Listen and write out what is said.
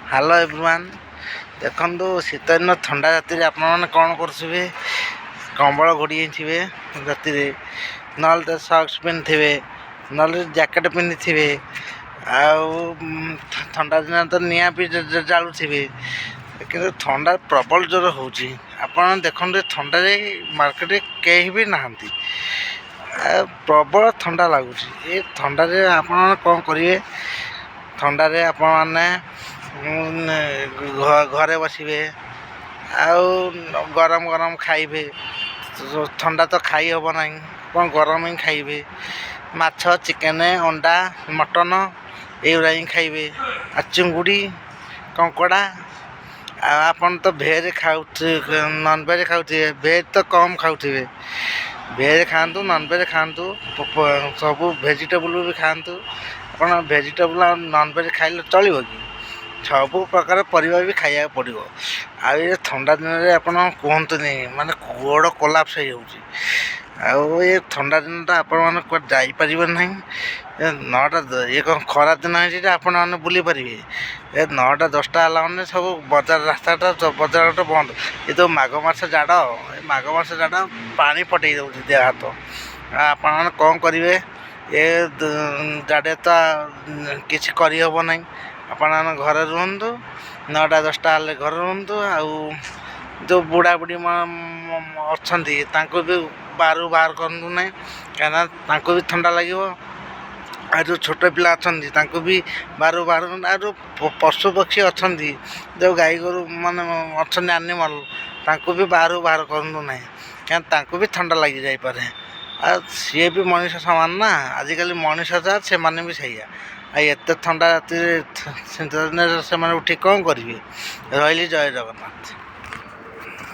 Hello everyone, ଦେଖନ୍ତୁ, ଶୀତ ଦିନ ଥଣ୍ଡା ରାତିରେ ଆପଣମାନେ କ'ଣ କରୁଥିବେ? କମ୍ବଳ ଘୋଡ଼ି ହେଇଥିବେ ରାତିରେ, ନହେଲେ ତ ସକ୍ସ ପିନ୍ଧିଥିବେ, ନହେଲେ ଜ୍ୟାକେଟ୍ ପିନ୍ଧିଥିବେ। ଆଉ ଥଣ୍ଡା ଦିନ ତ ନିଆଁ ବି ଜାଳୁଥିବେ। କିନ୍ତୁ ଥଣ୍ଡା ପ୍ରବଳ ଜୋର ହେଉଛି। ଆପଣ ଦେଖନ୍ତୁ, ଥଣ୍ଡାରେ ମାର୍କେଟରେ କେହି ବି ନାହାନ୍ତି ଆଉ ପ୍ରବଳ ଥଣ୍ଡା ଲାଗୁଛି। ଏ ଥଣ୍ଡାରେ ଆପଣ କ'ଣ କରିବେ? ଥଣ୍ଡାରେ ଆପଣମାନେ ଘରେ ବସିବେ ଆଉ ଗରମ ଗରମ ଖାଇବେ। ଥଣ୍ଡା ତ ଖାଇ ହେବ ନାହିଁ, ଆପଣ ଗରମ ହିଁ ଖାଇବେ। ମାଛ, ଚିକେନ୍, ଅଣ୍ଡା, ମଟନ୍ ଏଇଗୁଡ଼ା ହିଁ ଖାଇବେ, ଆଉ ଚିଙ୍ଗୁଡ଼ି, କଙ୍କଡ଼ା। ଆଉ ଆପଣ ତ ଭେଜ୍ ଖାଉଥିବେ, ନନଭେଜ୍ ଖାଉଥିବେ, ଭେଜ୍ ତ କମ୍ ଖାଉଥିବେ। ଭେଜ୍ ଖାଆନ୍ତୁ, ନନଭେଜ୍ ଖାଆନ୍ତୁ, ସବୁ ଭେଜିଟେବୁଲ୍ ବି ଖାଆନ୍ତୁ। ଆପଣ ଭେଜିଟେବୁଲ୍ ଆଉ ନନଭେଜ୍ ଖାଇଲେ ଚଳିବ କି? ସବୁ ପ୍ରକାର ପରିବା ବି ଖାଇବାକୁ ପଡ଼ିବ। ଆଉ ଏ ଥଣ୍ଡା ଦିନରେ ଆପଣ କୁହନ୍ତୁନି, ମାନେ ଗୋଡ଼ କୋଲାପ୍ସ ହେଇଯାଉଛି। ଆଉ ଏ ଥଣ୍ଡା ଦିନଟା ଆପଣମାନେ କୁଆଡ଼େ ଯାଇପାରିବେ ନାହିଁ। ଏ 9ଟା, ଇଏ କ'ଣ ଖରା ଦିନ ହେଇଛି ଯେ ଆପଣମାନେ ବୁଲି ପାରିବେ? ଏ 9ଟା 10ଟା ହେଲା ମାନେ ସବୁ ବଜାର ରାସ୍ତାଟା, ବଜାରଟା ବନ୍ଦ। ଏ ତ ମାଘ ମାସ ଜାଡ଼, ଏ ମାଘ ମାସ ଜାଡ଼ ପାଣି ଫଟେଇ ଦେଉଛି ଦେହ ହାତ। ଆଉ ଆପଣମାନେ କ'ଣ କରିବେ? ଏ ଜାଡ଼େ ତ କିଛି କରିହେବ ନାହିଁ। ଆପଣମାନେ ଘରେ ରୁହନ୍ତୁ, 9ଟା 10ଟା ହେଲେ ଘରେ ରୁହନ୍ତୁ। ଆଉ ଯେଉଁ ବୁଢ଼ା ବୁଢ଼ୀ ଅଛନ୍ତି, ତାଙ୍କୁ ବି ବାହାରକୁ ବାହାର କରନ୍ତୁ ନାହିଁ, କାହିଁକିନା ତାଙ୍କୁ ବି ଥଣ୍ଡା ଲାଗିବ। ଆଉ ଯେଉଁ ଛୋଟ ପିଲା ଅଛନ୍ତି, ତାଙ୍କୁ ବି ବାହାରକୁ ବାହାର। ଆଉ ଯେଉଁ ପଶୁ ପକ୍ଷୀ ଅଛନ୍ତି, ଯେଉଁ ଗାଈ ଗୋରୁ ମାନେ ଅଛନ୍ତି, ଆନିମଲ୍, ତାଙ୍କୁ ବି ବାହାରକୁ ବାହାର କରନ୍ତୁ ନାହିଁ, କାରଣ ତାଙ୍କୁ ବି ଥଣ୍ଡା ଲାଗିଯାଇପାରେ। ଆଉ ସିଏ ବି ମଣିଷ ସମାନ ନା। ଆଜିକାଲି ମଣିଷ ଯାହା, ସେମାନେ ବି ସେଇଆ। ଆଉ ଏତେ ଥଣ୍ଡା ରାତିରେ, ଶୀତ ଦିନରେ ସେମାନେ ଉଠି କ'ଣ କରିବେ? ରହିଲି, ଜୟ ଜଗନ୍ନାଥ।